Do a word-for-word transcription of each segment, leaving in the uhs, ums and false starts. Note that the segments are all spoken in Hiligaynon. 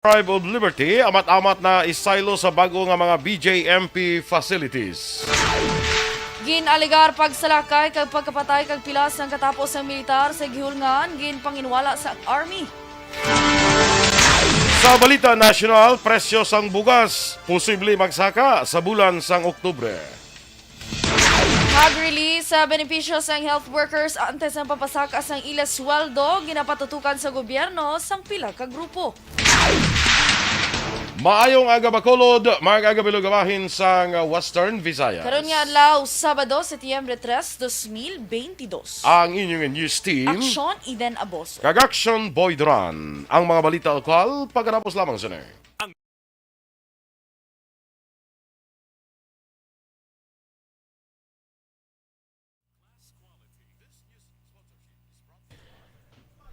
Tribe of Liberty, amat-amat na isaylo sa bago nga mga B J M P facilities. Gin-alegar pagsalakay kag pagkapatay kag pilas ang katapo sang militar sa Gihulngan, ginpanginwala sa army. Sa balita nasyonal, presyo sang bugas posible magsaka sa bulan sang Oktubre. Pag-release sa benepisyo sang health workers antes ang papasaka sang ila sweldo, ginapatutukan sa gobyerno sang pila ka grupo. Maayong aga, Bacolod, maayong aga, Bilog, bahin sang Western Visayas. Karon nga adlaw, Sabado, Setyembre tres, dos mil beintidos. Ang inyong news team, Aksyon Eden Aboso kag Action Boy Duran. Ang mga balita lokal, pagkatapos lamang sini.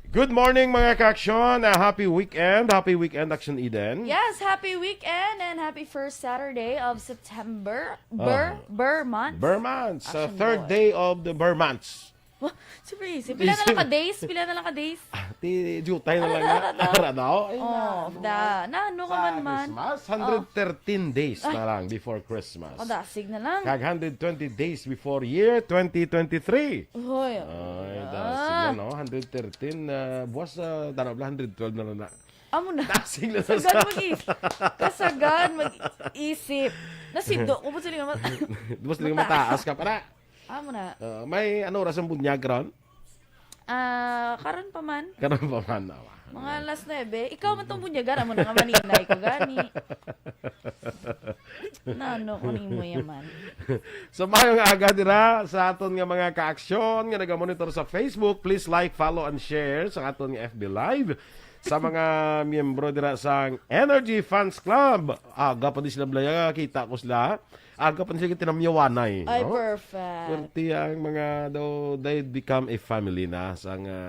Good morning, mga ka-aksyon. Ah, happy weekend. Happy weekend, Action Eden. Yes, happy weekend and happy first Saturday of September. Ber, Ah. Ber month. Ber months. Sa Action third Boy. Day of the Ber months. Wah, super easy. Pila na lang ka days? Pila na lang ka days? Ah, ti, jutay na Ano lang na, na. ano na? Ara na, oh. Ay, Oh, na, da. Na, ano ka sa man, man? Christmas, Oh. hundred thirteen days Ay. na lang before Christmas. Kadasig na lang. Kag hundred twenty days before year twenty twenty-three. Hoy. Ay, Ah. dasig na, no? Hundred thirteen, ah, buwas, ah, tanaw bala, hundred twelve na lang na. Amo na. Dasig na Kasagan sa mag-is-, kasagan mag-isip. Nasido ko po sila nga mat-, Buwas sila mataas. mataas ka para. Amo na. Ah, may ano oras ang bunyag ron? Ah, karon pa man. Karon pa man, awa. Mga alas nuebe. Ikaw man tong bunyagan, amo na nga maninay ko gani. Nano ko nimo yaman. So, mayong aga dira sa aton nga mga ka-aksyon nga nagamonitor sa Facebook. Please like, follow, and share sa aton nga F B Live. Sa mga miyembro dira sa Energy Fans Club, aga pa di sila blaya, kita ko sila. Aga pa sila tinamyawanay, Ay, no? Perfect. Perti ang mga, daw, they become a family na. Sa nga,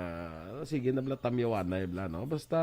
sige na bala, tamyawanay bala, no? Basta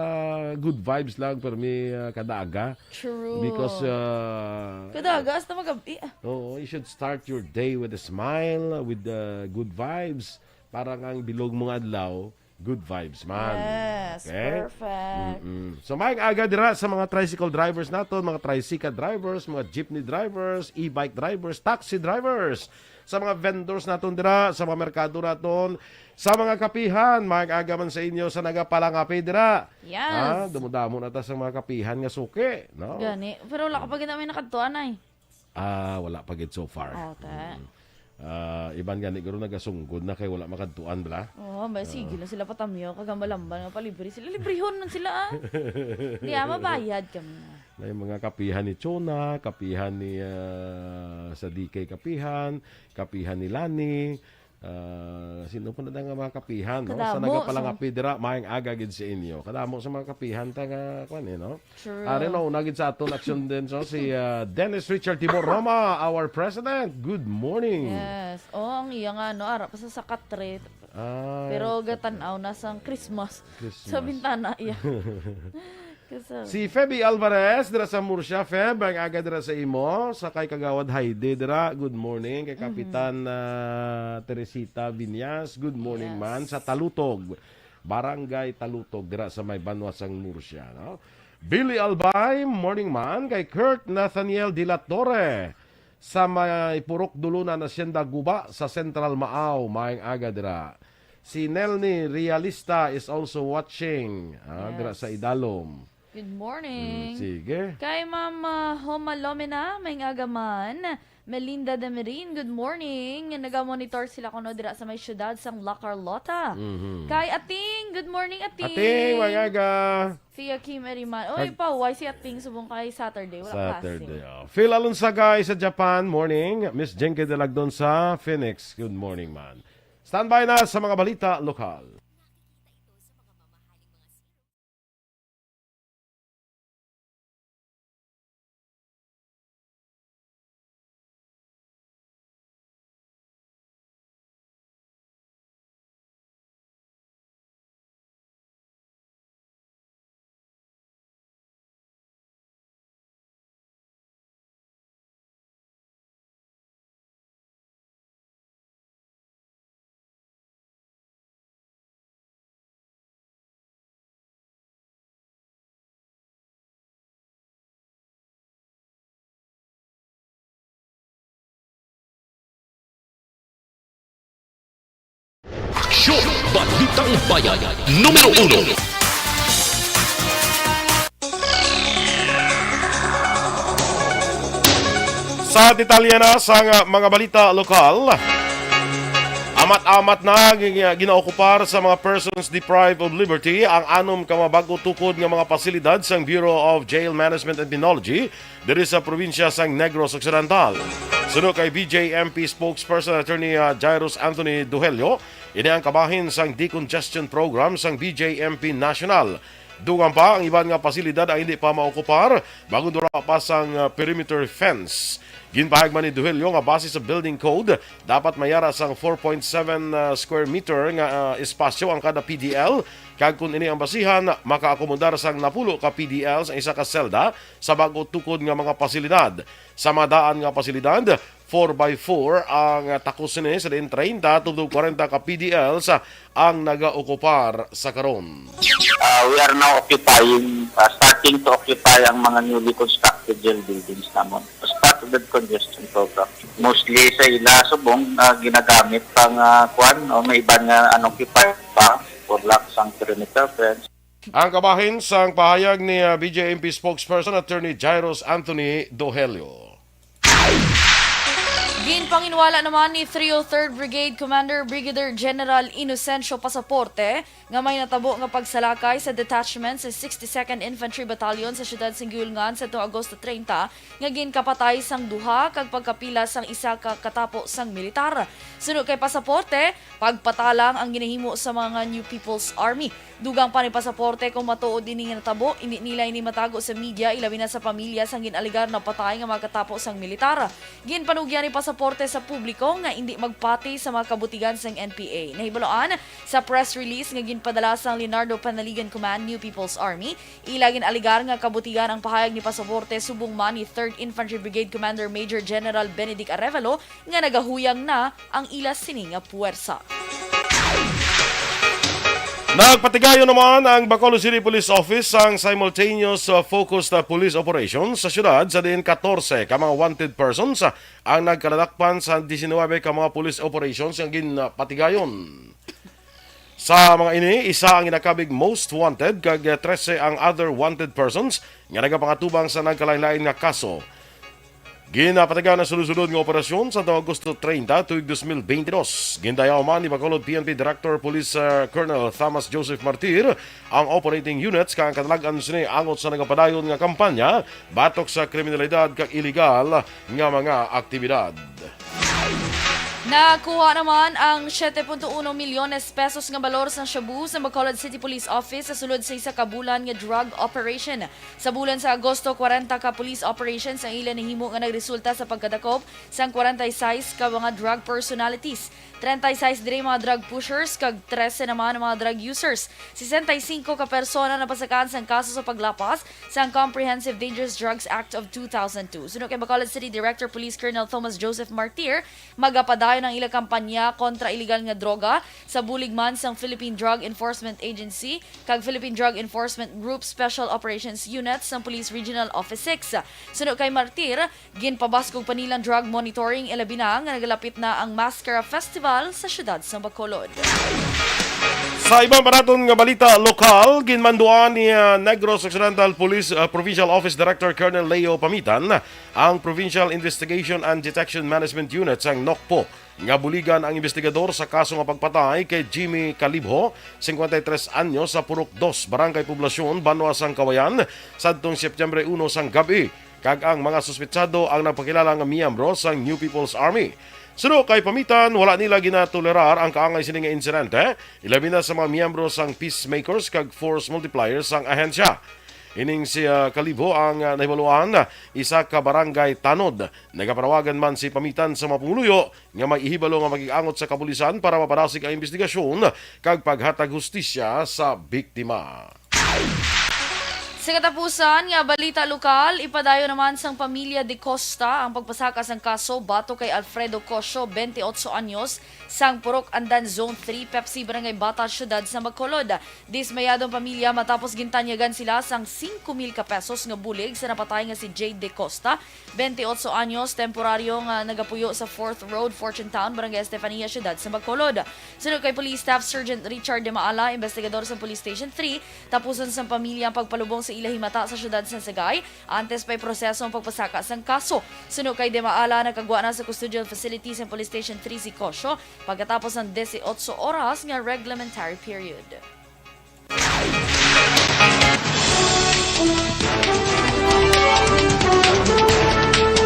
good vibes lang, pero may, ah, kada aga. True. Because, ah, Kada aga, hasta magabi, ah. Oo, you should start your day with a smile, with, ah, good vibes. Para nga ang bilog mo nga adlaw, good vibes man. Yes, Okay? perfect. Mm-mm. So, maayong aga dira sa mga tricycle drivers naton, mga tricycle drivers, mga jeepney drivers, e-bike drivers, taxi drivers, sa mga vendors naton dira, sa mga merkado naton, sa mga kapihan, maayong aga man sa inyo sa nagapalangapi dira. Yes. Ah, damo-damo na ta sa mga kapihan nga suki, no? Gani. Pero wala ka pa gid may nakadtuan ay. Ah, wala pa gid so far. Okay. Mm. Ah, iban gani guro nagasunggod na kay wala makadtuan bala. Oo, may sige lang sila patamyo, kag ang malamban nga palibre sila. Librehon man sila, ah. Di, ah, mabayad kami. May mga kapihan ni Chona, kapihan ni, ah, sa D K kapihan, kapihan ni Lani, ah, sino pa na nga mga kapihan, no? Sa Kadamo, nagapalangapi dira, maayong aga gid sa inyo. Kadamo sa mga kapihan ta nga, kwan, eh, no? True. Ari na, una gid sa aton aksyon din, so, si, ah, Dennis Richard Timor Roma, our president. Good morning. Yes. Oh, ang iya nga, no, ara pa sa sakatre. Ah, Pero sa gatan-aw na sang Christmas. Christmas. Sa bintana, iya. Kasi Si Feby Alvarez, dira sa Murcia. Feb, ang aga dira sa imo. Sa kay Kagawad Heidi, dira. Good morning. Kay Mhm. Kapitan, ah, Teresita Viñas, good morning, Yes. man. Sa Talutog. Barangay Talutog, dira sa may banwa sang Murcia, no? Billy Albay, morning man. Kay Kurt Nathaniel de la Torre, sa may Purok Dulunan, Hacienda Guba, sa Central Maaw, maayong aga dira. Si Nelny Realista is also watching, ah, dira Yes. sa Idalom. Good morning. Mm, sige. Kay Ma'am, ah, Homa Lomena, maayong aga man. Melinda Demirin, good morning. Naga-monitor sila kuno dira sa may siyudad sang La Carlota. Mhm. Kay Ating, good morning, Ating. Ating, maayong aga. Thea Kim Eriman. Oy, Ag- pa, why si Ating subong kay Saturday? Wala Saturday, klase. Oh. Phil Alonsagay sa Japan, morning. Miss Jenke Delagdon sa Phoenix, good morning, man. Standby na sa mga balita lokal. Radyo Balitang Bayan, numero uno. Sa detalye na sang mga balita lokal, amat-amat na gin-, ginaokupar sa mga persons deprived of liberty ang anom ka mga bag-o tukod nga mga pasilidad sang Bureau of Jail Management and Penology diri sa probinsya sang Negros Occidental. Suno kay B J M P spokesperson Attorney, ah, Jairus Anthony Duhelio, ini ang kabahin sang decongestion program sang B J M P National. Dugang pa, ang iban nga pasilidad ang hindi pa maokupar bangod wala pa sang, ah, perimeter fence. Ginpahayag man ni Duhelio nga base sa building code, dapat may ara sang four point seven, ah, square meter nga, ah, espasyo ang kada P D L, kag kon ini ang basihan, makaakomodar sang napulo ka P D L sa isa ka selda sa bag-o tukod nga mga pasilidad. Sa mga daan nga pasilidad, four by four ang takos sini, sa diin treinta tubtob kwarenta ka P D Ls ang nagaokupar sa karon. Uh, we are now occupying, uh, starting to occupy ang mga newly constructed jail buildings namon as part of the congestion program. Mostly sa ila subong, uh, ginagamit pang, uh, kwan, o may iban nga unoccupied pa for lack sang perimeter fence. Ang kabahin sang pahayag ni, ah, B J M P spokesperson Attorney Jairus Anthony Dohelio. Ginpanginwala naman ni three oh third Brigade Commander Brigadier General Inocencio Pasaporte nga may natabo nga pagsalakay sa detachment sa sixty-second Infantry Battalion sa siyudad sang Guiulngan sa tuong Agosto treinta nga ginkapatay sang duha kag pagkapila sang isa ka katapo sang militar. Suno kay Pasaporte, pagpatalang ang ginahimo sa mga New People's Army. Dugang pa ni Pasaporte, kung matuod ini nga natabo, indi nila ini matago sa media, ilabi na sa pamilya sang gin-alegar na patay nga mga katapo sang militar. Ginpanugyan ni Pasaporte sa publiko nga indi magpati sa mga kabutigan sang N P A. Nahibaluan sa press release nga ginpadala sang Leonardo Panaligan Command, New People's Army, ila gin-alegar nga kabutigan ang pahayag ni Pasaporte subong man ni Third Infantry Brigade Commander Major General Benedict Arevalo nga nagahuyang na ang ila sini nga puwersa. Nagpatigayon naman ang Bacolod City Police Office sang simultaneous, uh, focused, uh, police operation sa siyudad, sa diin katorse ka mga wanted persons, uh, ang nagkaladakpan sa diecinuebe ka mga police operations nga ginpatigayon. Sa mga ini, isa ang ginakabig most wanted kag, uh, trese ang other wanted persons nga nagapangatubang sa nagkalain-lain nga kaso. Ginapatigayon ang sulod-sulod nga operasyon sa Agosto treinta, tuig dos mil beintidos. Gindayaw man ni Bacolod P N P Director Police, uh, Colonel Thomas Joseph Martir ang operating units kag ang katalag-an sini angot sa nagapadayon nga kampanya batok sa kriminalidad kag iligal nga mga aktibidad. Nakuha naman ang siete punto uno milyones pesos nga balor sang shabu sa Bacolod City Police Office sa sulod sa isa ka bulan nga drug operation. Sa bulan sa Agosto, kwarenta ka police operations ang ila nahimo nga nagresulta sa pagkadakop sang kwarenta y seis ka mga drug personalities. Treinta y seis diri mga drug pushers kag trese naman ang mga drug users. Sesenta y cinco ka persona napasakaan sang kaso sa paglapas sang Comprehensive Dangerous Drugs Act of two thousand two. Suno kay Bacolod City Director Police Colonel Thomas Joseph Martir, magapadayon ang ila kampanya kontra iligal nga droga sa bulig man sang Philippine Drug Enforcement Agency kag Philippine Drug Enforcement Group Special Operations Unit sang Police Regional Office six. Suno kay Martir, ginpabaskog pa nila ang drug monitoring, ilabi na nga nagalapit na ang Mascara Festival sa siyudad sa Bacolod. Sa iban pa naton nga balita lokal, ginmanduan ni, ah, Negros Occidental Police, ah, Provincial Office Director Colonel Leo Pamitan ang Provincial Investigation and Detection Management Unit sang NOCPO nga buligan ang investigador sa kaso nga pagpatay kay Jimmy Calibjo, singkwenta y tres anyos, sa Purok Dos, Barangay Poblacion, Banwa sang Cauayan, sadtong Setyembre uno sang gab-i, kag ang mga suspetsado ang nagpakilala nga miyembro sang New People's Army. Suno kay Pamitan, wala nila ginatolerar ang kaangay sini nga insidente, ilabi na sa mga miyembro sang Peacemakers kag Force Multiplier sang ahensya. Ining si, ah, Calibjo ang, ah, nahibaluan, isa ka barangay tanod. Nagapanawagan man si Pamitan sa mga pumuluyo nga may ihibalo nga makig-angot sa kapulisan para mapadasig ang investigasyon kag paghatag hustisya sa biktima. Sa katapusan nga balita lokal, ipadayon naman sang pamilya De Costa ang pagpasaka sang kaso batok kay Alfredo Cosio, twenty-eight anyos, sang Purok Andan Zone three, Pepsi, Barangay Bata, Siyudad sa Bacolod. Dismayado ang pamilya matapos gintanyagan sila sang singko mil ka pesos nga bulig sa napatay nga si Jade De Costa, twenty-eight anyos, temporaryo nga nagapuyo sa Fourth Road, Fortune Town, Barangay Estefania, Siyudad sa Bacolod. Suno kay Police Staff Sergeant Richard De Maala, investigador sa Police Station three, tapuson sang pamilya ang pagpalubong sa ila himata sa siyudad sang Sagay, antes pa iproseso ang pagpasaka sang kaso. Suno kay De Maala, nakagwa na sa custodial facility sang Police Station three si Cosio pagkatapos sang dieciocho oras nga reglementary period.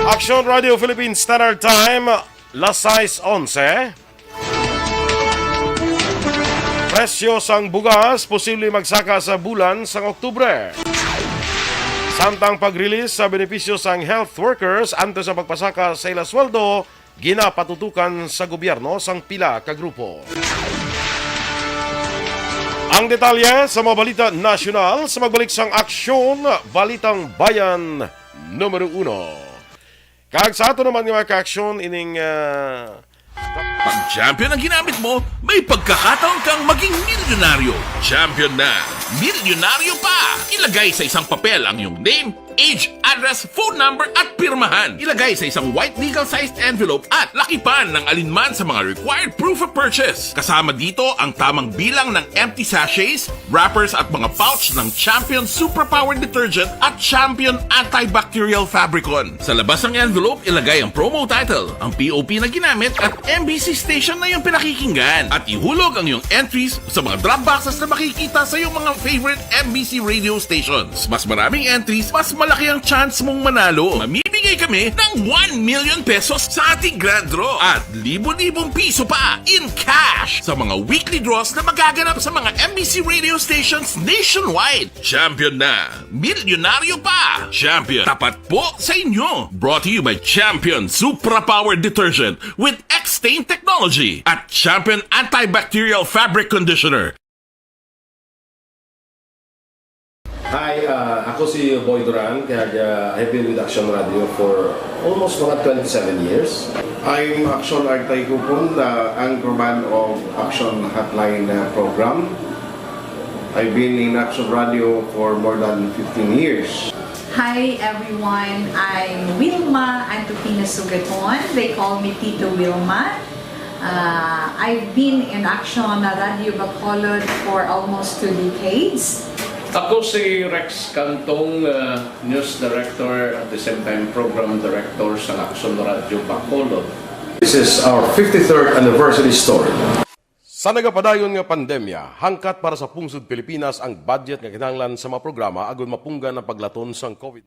Aksyon Radio Philippines Standard Time, las sais onse. Presyo sang bugas posible magsaka sa bulan sang Oktubre. Samtang pag-release sa benepisyo sang health workers antes sa pagpasaka sa ila sweldo, ginapatutukan sa gobyerno sang pila ka grupo. Ang detalye sa mga balita nasyonal sa magbalik sang Aksyon, Balitang Bayan numero uno. Kag sa ato naman nga mga ka-aksyon ining, ah, Pag Champion ang ginamit mo, may pagkakataon kang maging milyonaryo. Champion na! Milyonaryo pa! Ilagay sa isang papel ang iyong name, age, address, phone number, at pirmahan. Ilagay sa isang white legal-sized envelope at lakipan ng alinman sa mga required proof of purchase. Kasama dito ang tamang bilang ng empty sachets, wrappers, at mga pouch ng Champion Superpower Detergent at Champion Antibacterial Fabricon. Sa labas ng envelope, ilagay ang promo title, ang P O P na ginamit, at M B C station na iyong pinakikinggan. At ihulog ang iyong entries sa mga drop boxes na makikita sa iyong mga favorite M B C radio stations. Mas maraming entries, mas malaki ang chance mong manalo. Mamimigay kami ng one million pesos sa ating grand draw at libo-libong piso pa in cash sa mga weekly draws na magaganap sa mga M B C radio stations nationwide. Champion na! Milyonaryo pa! Champion, tapat po sa inyo! Brought to you by Champion Supra Power Detergent with X-Stain Technology at Champion Antibacterial Fabric Conditioner. Hi, uh, ako si Boy Duran, kag, uh, I've been with Action Radio for almost mga twenty-seven years. I'm Action Artay Kupon, the anchorman of Action Hotline, uh, program. I've been in Action Radio for more than fifteen years. Hi everyone, I'm Wilma Antupina Sugaton. They call me Tito Wilma. Uh, I've been in Action Radio Bacolod for almost two decades. Ako si Rex Cantong, uh, News Director, at the same time Program Director sa Action Radio Bacolod. This is our fifty-third anniversary story. Sa nagapadayon nga pandemya, hangkat para sa pungsod Pilipinas ang budget nga kinahanglan sa mga programa agud mapunggan ang paglaton sang COVID.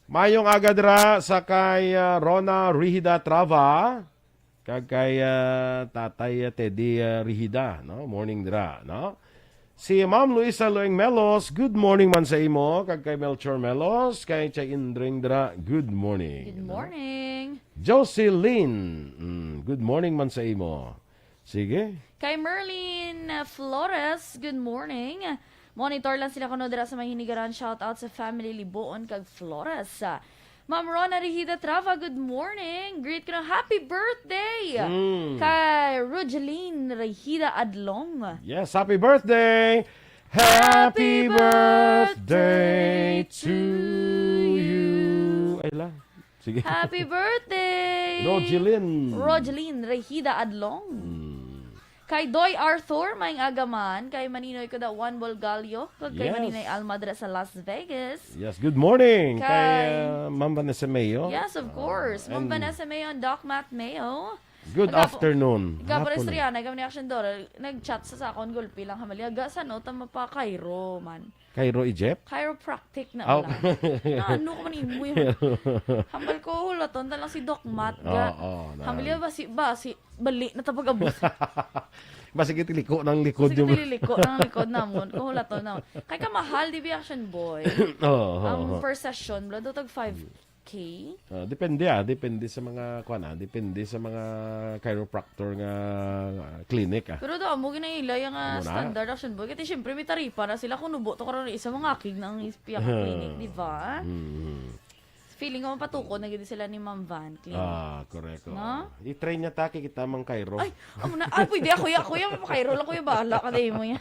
Mayong aga dira sa kay, ah, Rona Rihida Trava, kag kay, ah, Tatay, ah, Teddy, ah, Rihida, no? Morning dira, no? Si Ma'am Luisa Loeng Melos, good morning man sa imo, kag kay Melchor Melos, kay Chay Indring dira, good morning, Good no? morning. Jocelyn, mm, good morning man sa imo. Sige. Kay Merlin, uh, Flores, good morning. Monitor lang sila kuno dira sa may Hinigaran. Shout out sa family Liboon kag Flores. Ah, Ma'am Rona Rihida Trava, good morning. Greet ko ng happy birthday Mm. kay Rogeline Rihida Adlong. Yes, happy birthday! Happy Happy birthday birthday to to you. Ay lang. Sige. Happy birthday! Rogeline. Rogeline Rejida Adlong. Mm. Kay Doy Arthur, maayong aga man. Kay Maninoy ko da Juan Bolgallo. Kag kay Yes. Maninay Alma dira sa Las Vegas. Yes, good morning. Kay, Kay uh, Ma'am Vanessa Mayo. Yes, of Uh, course. Ma'am and Vanessa Mayo and Doc Matt Mayo. Good Agapo-, afternoon. Agapo Hapon. Estriana, kami ni Action Dora, nag-chat sa sakon, gulpi lang, hamaliaga, sa no, ta mapa Cairo man. Cairo, Egypt? Chiropractic na Aw. lang. Na ano ko man imo yun? Hambal ko, hulaton ta lang si Doc Matt, ga. Oo, na. Hambal niya, basi, basi, bali na ta pag-abot. Basi kitiliko ng likod Basi yung kitiliko ng likod namon. Kung hulaton na. Kay kamahal, di ba, Action Boy? Oo, oo, Ang oo. per session, bala daw tag five K? Ah, depende, ah. Depende sa mga, kuwan, ah. Depende sa mga chiropractor nga, ah, clinic, ah. Pero daw, amo ginailay ang, ah, Amo na. standard, Action Boy. Kaya siyempre, may taripa na sila kung nubo to karon isa mga akig na ang ispiya ka clinic, di ba? Mm. Feeling ko mapatukod na gid sila ni Ma'am Van Clean. Ah, correct, oo. No? I-train niya ta, kay kita mang Cairo. Ay, amo na. Ay, pwede ako ya, kuya. Mapakairo lang, kuya. Bahala ka, dahil mo ya.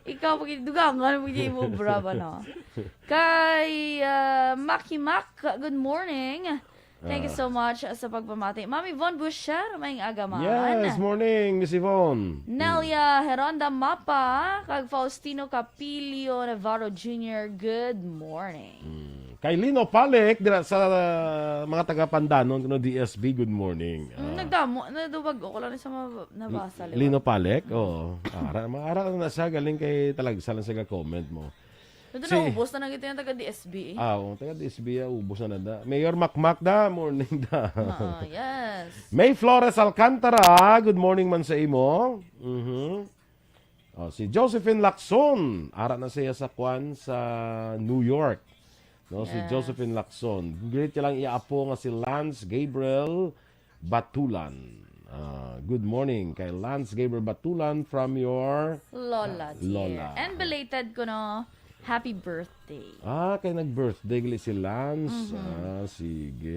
Ikaw, pag dugangan mo, di mo, bra ba, no? Kay, ah, Maki Mac, good morning. Thank you Ah. so much sa pagpamati. Mami Von Boucher, maayong aga, man. Yes, morning, Miss Yvonne. Nelia Heronda Mapa, kag Faustino Capilio Navarro Junior, good morning. Mm. Kay Lino Palek, dira sa, uh, mga taga Pandanon, kuno D S B, good morning. Mm, Ah. nagdamo, nadubag ko lang sa mga nabasa, Li-, Lino Palek, oo. Ara, ma-, ara na siya, galing kay Talagsa lang siya ga-comment mo. Ito Si na, ubos na nang ito yung taga D S B, eh. Ah, oo, taga D S B, ah, ubos na na da. Mayor Makmak da, morning da. Oo, yes. May Flores Alcantara, good morning man sa imo. Mhm. Oh, si Josephine Lacson, ara na siya sa kwan sa New York. No, si Yes. Josephine Lacson. Greet niya lang iya apo nga si Lance Gabriel Batulan. Ah, good morning kay Lance Gabriel Batulan from your Lola, dear. Lola. And belated ko, no, happy birthday. Ah, kay nag-birthday gali si Lance. Mhm. Ah, sige.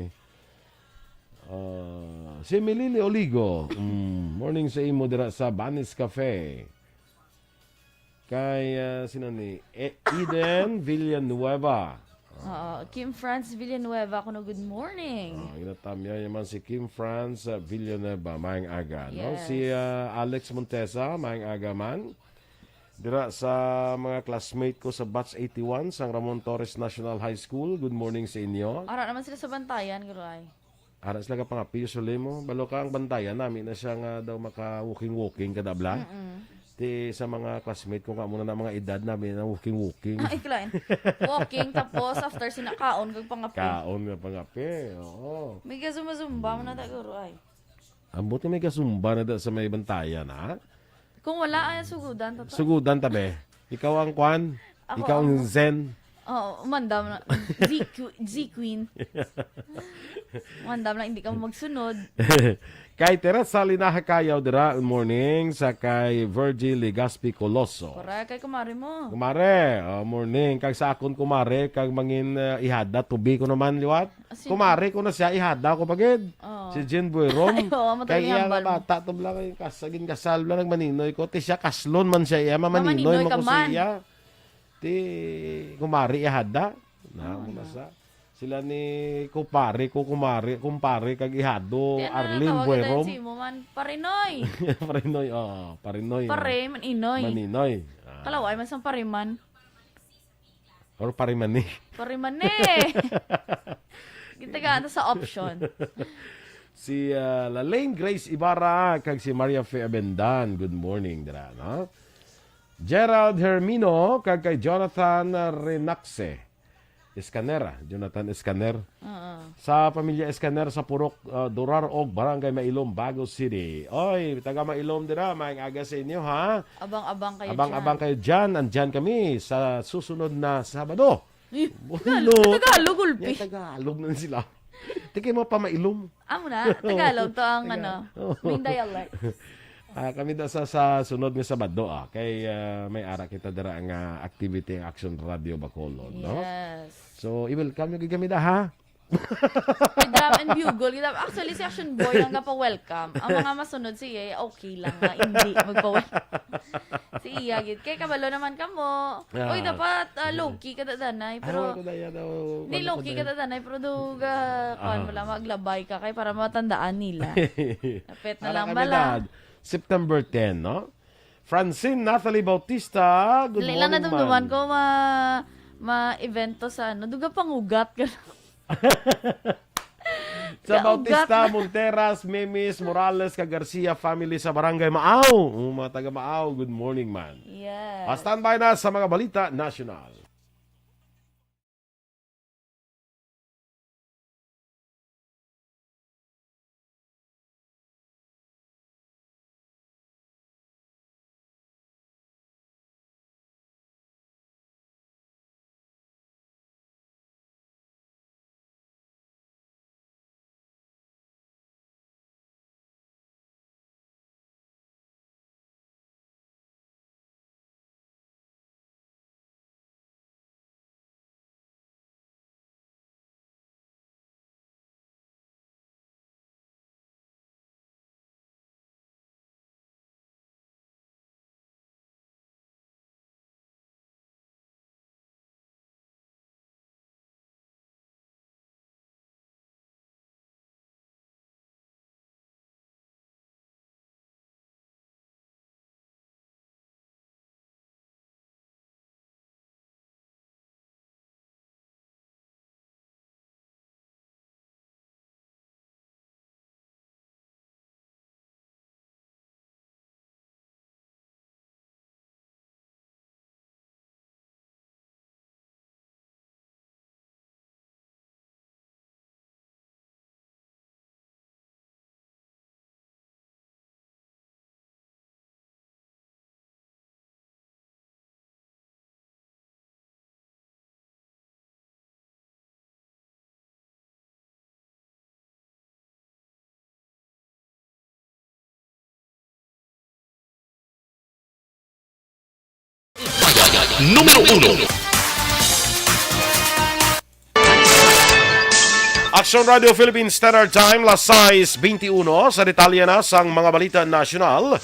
Ah, si Milili Oligo. Mm, morning sa imo dira sa Banis Cafe. Kay, ah, sino ni? E-, Eden Villanueva. Oo, Kim Franz Villanueva, kuno good morning. Ah, ginatamya naman si Kim Franz, ah, Villanueva. Maayong aga, no? Yes. Si, ah, Alex Montesa, maayong aga man. Dira sa mga classmate ko sa batch eighty-one, sang Ramon Torres National High School, good morning sa inyo. Ara naman sila sa Bantayan, guro ay. Ara sila ka pangapi, usually mo. Balo ka ang Bantayan, nami na siya nga daw maka-walking-walking kada bla. Mm-mm. Ti sa mga classmate ko nga muna na mga edad, nami na walking-walking. Ay, client. Walking, tapos after sina kaon kag pangapi. Kaon nga pangapi, oo. May gazumba-zumba mo na ta, guro, ay. Ambot nga may gazumba na da sa may Bantayan, ha? Kung wala, ay, sugudan ta to. Sugudan ta, be. Ikaw ang kwan? Ako Ikaw ang ang zen? Oo, umandam na. Z, Qu-, Z Queen. Umandam na, hindi ka magsunod. Kay Teresa Linaha Kayaw dira, good morning. Sa kay Virgie Legaspi Coloso. Correct, kay kumare mo. Kumare, oh, morning. Kag sa akon kumare, kag mangin, uh, ihada, tubi ko naman, liwat. Ah, sino? Kumare ko na siya, ihada ko pa gid. Oo. Si Jean Buerom. Ay, oo, matuloy Kay iya ang nga hambal mo. bata, to bla, kay kas-, gingasal bla, nagmaninoy ko. Ti siya, kaslon man siya, iya, mamaninoy Mamaninoy man ka ko man. siya. Ti, kumare, ihada. Na, Oo, mo na na. sa. Sila ni kupare ko, kumare, kumpare, kag ihado, Ti, ano na Arlene tawag kita Buerom. si mo man? Parinoy. Parinoy, oo, parinoy, Pare, oo. man inoy. Maninoy. Ah. Kalaway man sang pariman. Or parimani. Parimani. Gitagaan ta sa option. Si, ah, Lalaine Grace Ibarra kag si Maria Fe Abendan. Good morning, dira, no? Gerald Hermino kag kay Jonathan Renaxe. Escanera, Jonathan Escaner. Oo. Sa pamilya Escaner sa Purok, ah, Durar og Barangay Mailom, Bago City. Oy, taga Mailom dira, maayong aga sa inyo, ha? Abang-abang kayo Abang-abang dyan. kayo dyan. Andyan kami sa susunod na Sabado. Eh, Hello. Tagalog, Tagalog, gulpi. Yan, Tagalog na sila. Tingin mo pa Mailom. Amo na, Tagalog to ang, Taga-, ano, oo. main dialect. Ah, kami daw sa, sa sunod nga Sabado, ah, kay, ah, may ara kita dira nga activity ang Action Radio Bacolod, no? Yes. So, i-welcome nyo gid kami da, ha? May drum and bugle, gid. Actually, si Action Boy ang gapa-welcome. Ang mga masunod, si iya, okay lang nga, hindi magpa-welcome. Si iya, gid. Kay kabalo naman kamo. Ah. Uy, dapat, ah, low-key ka, dadanay, Ano pero ako na yan, oh, Hindi, ano ko low-key na ka, yan? dadanay, pero do, ga, kuwan Aha. mo lang, maglabay ka kay para matandaan nila. Napit na Ara lang kami bala. na, September ten, no? Francine Natalie Bautista, good Dali lang morning, nadumduman ma'am. ko ma-, ma-evento sa, ano, duga pangugat ka. Sa Kaugat Bautista, na. Monteras, Memes, Morales, kag Garcia family sa Barangay Maaw. Ang mga taga Maaw, good morning, man. Yes. Ah, standby na sa mga balita nasyonal. Numero uno. Action Radio Philippine Standard Time, las sais veintiuno. Sa detalye na sang mga balita nasyonal,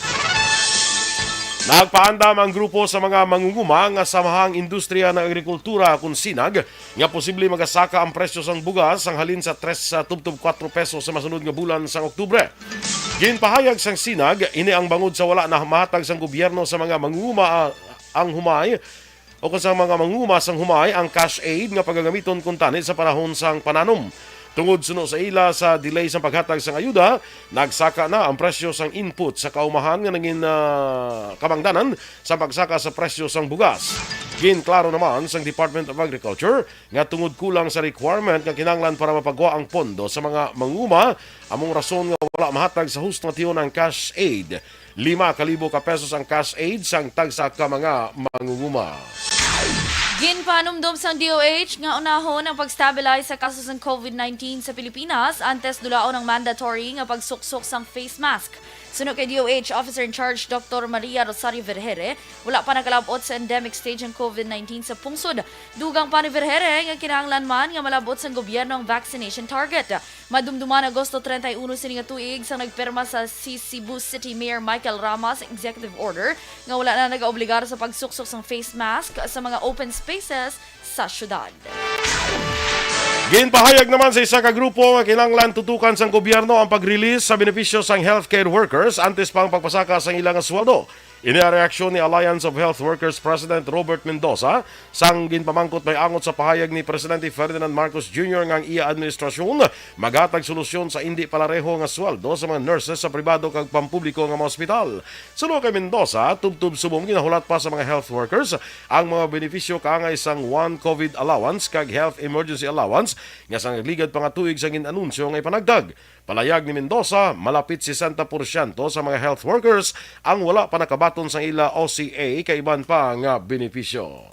nagpaandam ang grupo sa mga mangunguma nga samahang industriya ng agrikultura, kon sinag, nga posible magasaka ang presyo sang bugas sang halin sa tres sa tubtob kuwatro pesos sa masunod nga bulan sang Oktubre. Ginpahayag sang sinag, ini ang bangod sa wala na mahatag sang gobyerno sa mga mangunguma, ah, ang humay o kon sa mga mangunguma sang humay ang cash aid nga pagagamiton kuntani sa panahon sang pananom. Tungod suno sa ila sa delay sang paghatag sang ayuda, nagsaka na ang presyo sang input sa kaumahan nga nangin, ah, kamangdanan sa pagsaka sa presyo sang bugas. Ginklaro naman sang Department of Agriculture nga tungod kulang sa requirement nga kinahanglan para mapagwa ang pondo sa mga mangunguma, among rason nga wala mahatag sa husto nga tion ang cash aid. Lima ka libo ka pesos ang cash aid sang tagsa ka mga mangunguma. Ginpanumdom sang D O H nga unahon ang pag-stabilize sa kaso sang COVID nineteen sa Pilipinas antes dulaon ang mandatory nga pagsuksok sang face mask. Suno kay D O H Officer in Charge Doktor Maria Rosario Vergere, wala pa nakalab-ot sa endemic stage ang COVID nineteen sa pungsod. Dugang pa ni Vergere nga kinahanglan man nga malab-ot sang gobyerno ang vaccination target. Madumduman Agosto treinta y uno sini nga tuig sang nagpirma sa si Cebu City Mayor Michael Rama sa executive order nga wala na nagaobligar sa pagsuksok sang face mask sa mga open spaces sa syudad. Ginpahayag naman sa isa ka grupo nga kinahanglan tutukan sang gobyerno ang pag-release sa benepisyo sang healthcare workers antes pa ang pagpasaka sang ila nga sweldo. Ini ang reaksyon ni Alliance of Health Workers President Robert Mendoza sang ginpamangkot may angot sa pahayag ni Presidente Ferdinand Marcos Junior nga ang iya administrasyon maghatag solusyon sa indi palareho nga sweldo sa mga nurses sa pribado kag pampubliko nga mga ospital. Suno kay Mendoza, tubtob subong ginahulat pa sa mga health workers ang mga benepisyo kaangay sang one COVID allowance kag health emergency allowance nga sa nagligad pa nga tuig sang gin-anunsyo nga ipanagdag. Palayag ni Mendoza, malapit sesenta porsyento sa mga health workers ang wala pa nakabaton sang ila O C A kag iban pa nga benepisyo.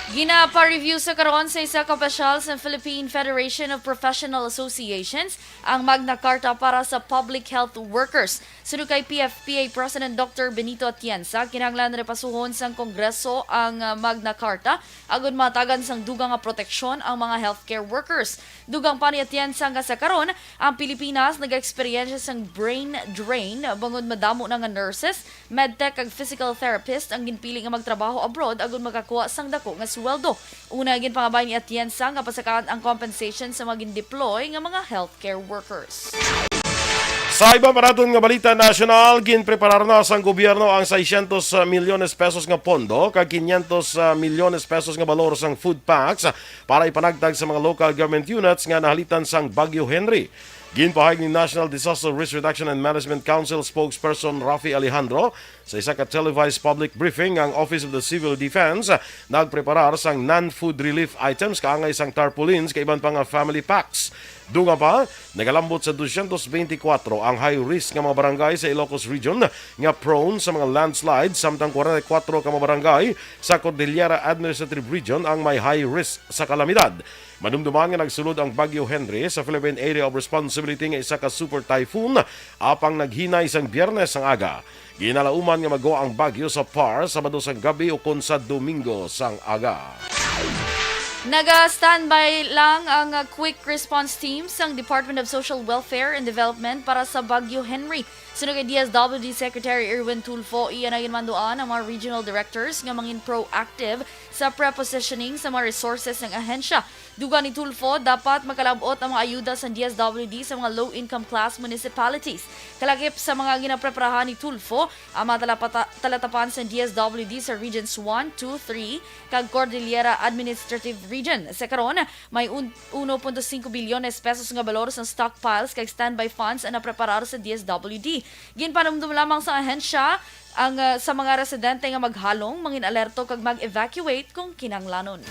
Ginapa-review sa karon sa isa ka opisyal sa Philippine Federation of Professional Associations ang Magna Carta para sa public health workers. Suno kay P F P A President Doctor Benito Atienza, kinahanglan repasuhon sang Kongreso ang, ah, Magna Carta agud mahatagan sang dugang nga proteksyon ang mga healthcare workers. Dugang pa ni Atienza nga sa karon, ang Pilipinas nag-eksperyensya sang brain drain bangod madamo na nga nurses, medtech kag physical therapist ang ginpili nga magtrabaho abroad agud makakuha sang dako nga sweldo. Una, ginpangabay ni Atienza nga pasakaan ang compensation sa mga gin-deploy nga mga healthcare workers. Sa iban pa naton nga balita nasyonal, ginpreparar na sang gobyerno ang seiscientos milyones pesos nga pondo kag quinientos milyones pesos nga balor sang food packs para ipanagtag sa mga local government units nga nahalitan sang Bagyo Henry. Ginpahayag ni National Disaster Risk Reduction and Management Council spokesperson Rafi Alejandro sa isa ka televised public briefing nga ang Office of the Civil Defense nagpreparar sang non-food relief items kaangay sang tarpaulins kag iban pa nga family packs. Dugang pa, nagalambot sa dosyentos beintikwatro ang high risk nga mga barangay sa Ilocos Region nga prone sa mga landslide, samtang kwarenta y kwatro ka mga barangay sa Cordillera Administrative Region ang may high risk sa kalamidad. Madumduman nga nagsulod ang Bagyo Henry sa Philippine Area of Responsibility nga isa ka super typhoon, apang naghinay sang Biyernes sang aga. Ginalauman nga magwa ang bagyo sa P A R Sabado sang gabi ukon sa Domingo sang aga. Naga-standby lang ang, uh, Quick Response Team sang Department of Social Welfare and Development para sa Bagyo Henry. Suno kay D S W D Secretary Erwin Tulfo, iya na ginmanduan ang mga regional directors nga mangin proactive sa prepositioning sa mga resources ng ahensya. Dugang ni Tulfo, dapat makalab-ot ang mga ayuda sa D S W D sa mga low-income class municipalities. Kalakip sa mga ginapreparahan ni Tulfo, ang mga talapata-, talatapan sa D S W D sa Regions one, two, three, kag Cordillera Administrative Region. Sa karon, may un-, uno punto singko bilyones pesos nga balor sa stockpiles kag standby funds ang napreparar sa D S W D. Ginpanumdom lamang sa ahensya ang, ah, sa mga residente nga maghalong, mangin alerto kag mag-evacuate kung kinahanglanon.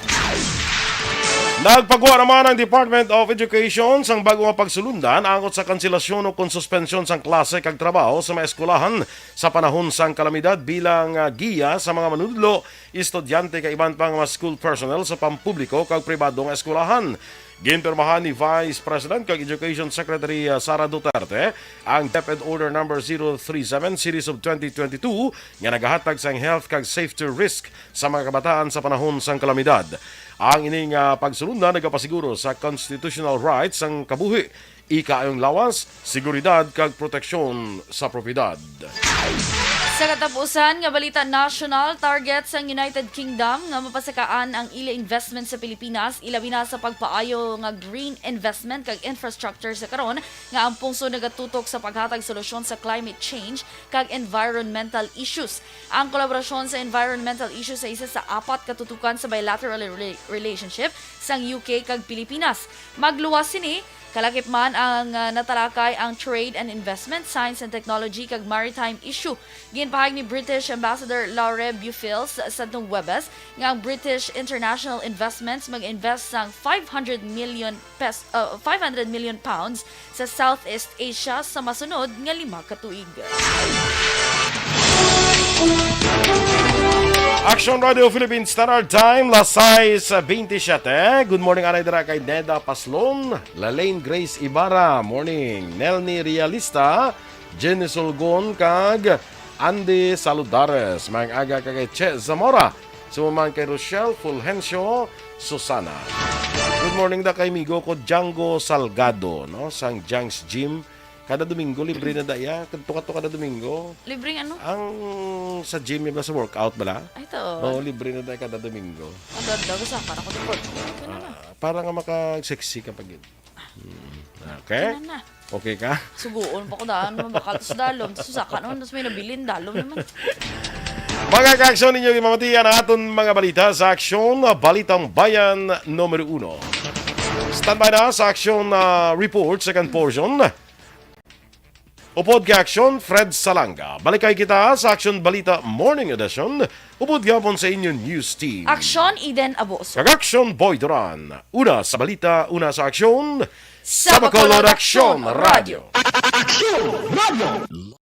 Nagpagwa naman ang Department of Education sang bago nga pagsulundan angot sa kanselasyon o kon suspensyon sang klase kag trabaho sa mga eskwelahan sa panahon sang kalamidad bilang, ah, giya sa mga manunodlo, estudyante kag iban pa nga mga school personnel sa pampubliko kag pribado nga eskwelahan. Ginpirmahan ni Vice President kag Education Secretary, ah, Sara Duterte ang DepEd Order Number zero three seven Series of twenty twenty-two nga nagahatag sang health kag safety risk sa mga kabataan sa panahon sang kalamidad. Ang ini nga pagsulondan nagapasiguro sa constitutional rights sang kabuhi, ikaayong lawas, seguridad kag proteksyon sa propiedad. Sa katapusan nga balita nasyonal, target sang United Kingdom nga mapasakaan ang ila investment sa Pilipinas, ilabi na sa pagpaayo nga green investment kag infrastructure sa karon nga ang pungsod nagatutok sa paghatag solusyon sa climate change kag environmental issues. Ang kolaborasyon sa environmental issues sa isa sa apat ka tutukan sa bilateral rela-, relationship sang U K kag Pilipinas. Magluwas sini, kalakip man ang, ah, natalakay ang trade and investment, science and technology, kag maritime issue. Ginpahayag ni British Ambassador Laure Bufils sa Huwebes nga ang British International Investments mag-invest sang five hundred million pes-, uh, five hundred million pounds sa Southeast Asia sa masunod nga lima ka tuig. Action Radio Philippine Standard Time, las sais veintisiete. Good morning, anay dira kay Neda Paslon, Lalaine Grace Ibarra, morning, Nelny Realista, Jenny Sulgon, kag Andy Saludares. Maayong aga ka kay Che Zamora. Sumaman kay Rochelle Fulgencio Susana. Good morning da kay migo ko Django Salgado, no? Sang Jang's Gym. Kada Domingo, libre na da iya. Kadto-kadto kada Domingo. Libreng ano? Ang sa gym, yung sa workout bala? Ay, to. Oo, libre na da kada Domingo. Ang ganda, gusto ka na ko dito. Ano na? Ah, para nga maka-sexy ka pag yun. Hmm. Okay? Ano na? Okay ka? Suguon pa ko daan, mabakal sa dalom. Tapos saka naman, tapos may nabilin, dalom naman. Mga ka-aksyon, ninyo ginamatian ang aton mga balita sa Aksyon, ah, Balitang Bayan numero uno. Standby na sa Aksyon, ah, Report, second portion. Upod kay Aksyon, Fred Salanga. Balikay kita sa Aksyon Balita Morning Edition. Upod gihapon sa inyo news team. Aksyon, Eden Aboso. Kag Aksyon, Boy Duran. Una sa balita, una sa aksyon. Sa Bacolod Aksyon Radio. Aksyon Radio.